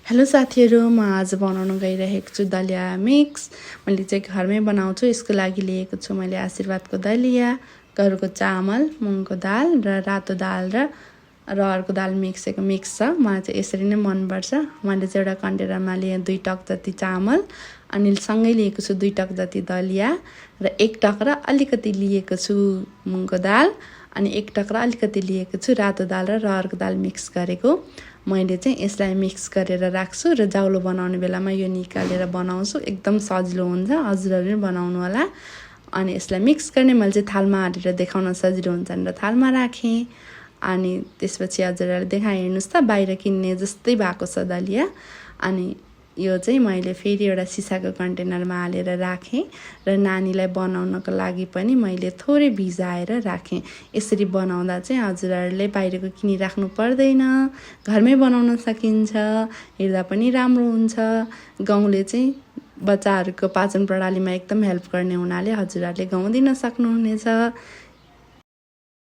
Hello साथीहरू, म आज बनाउन गइरहेको छु दलिया मिक्स। मैले चाहिँ घरमै बनाउँछु। यसको लागि लिएको छु मैले आशीर्वादको दलिया, घरको चामल, मुङको दाल र रातो दाल र अर्को दाल मिक्स छ। मलाई चाहिँ यसरी नै मनपर्छ। मैले चाहिँ एउटा कन्टेनरमा लिएँ 2 टक जति चामल, अनि सँगै लिएको छु 2 टक जति दलिया र 1 टक र अलिकति लिएको छु मुङको दाल, अनि 1 टक र अलिकति लिएको छु रातो दाल र अर्को दाल मिक्स गरेको। मैले चाहिँ यसलाई मिक्स गरेर राख्छु र जाउलो बनाउने बेलामा यो निकालेर बनाउँछु। एकदम सजिलो हुन्छ, हजुरहरूले पनि बनाउनु होला। अनि यसलाई मिक्स गर्ने मैले चाहिँ थालमा हालेर देखाउन सजिलो हुन्छ भनेर थालमा राखेँ। अनि त्यसपछि हजुरहरूले देखाएँ, हेर्नुहोस् त बाहिर किन्ने जस्तै भएको छ दलिया। अनि यो चाहिँ मैले फेरि एउटा सिसाको कन्टेनरमा हालेर राखेँ र नानीलाई बनाउनको लागि पनि मैले थोरै भिजाएर राखेँ। यसरी बनाउँदा चाहिँ हजुरहरूले बाहिरको किनिराख्नु पर्दैन, घरमै बनाउन सकिन्छ, हेर्दा पनि राम्रो हुन्छ। गाउँले चाहिँ बच्चाहरूको पाचन प्रणालीमा एकदम हेल्प गर्ने हुनाले हजुरहरूले गाउँ दिन सक्नुहुनेछ।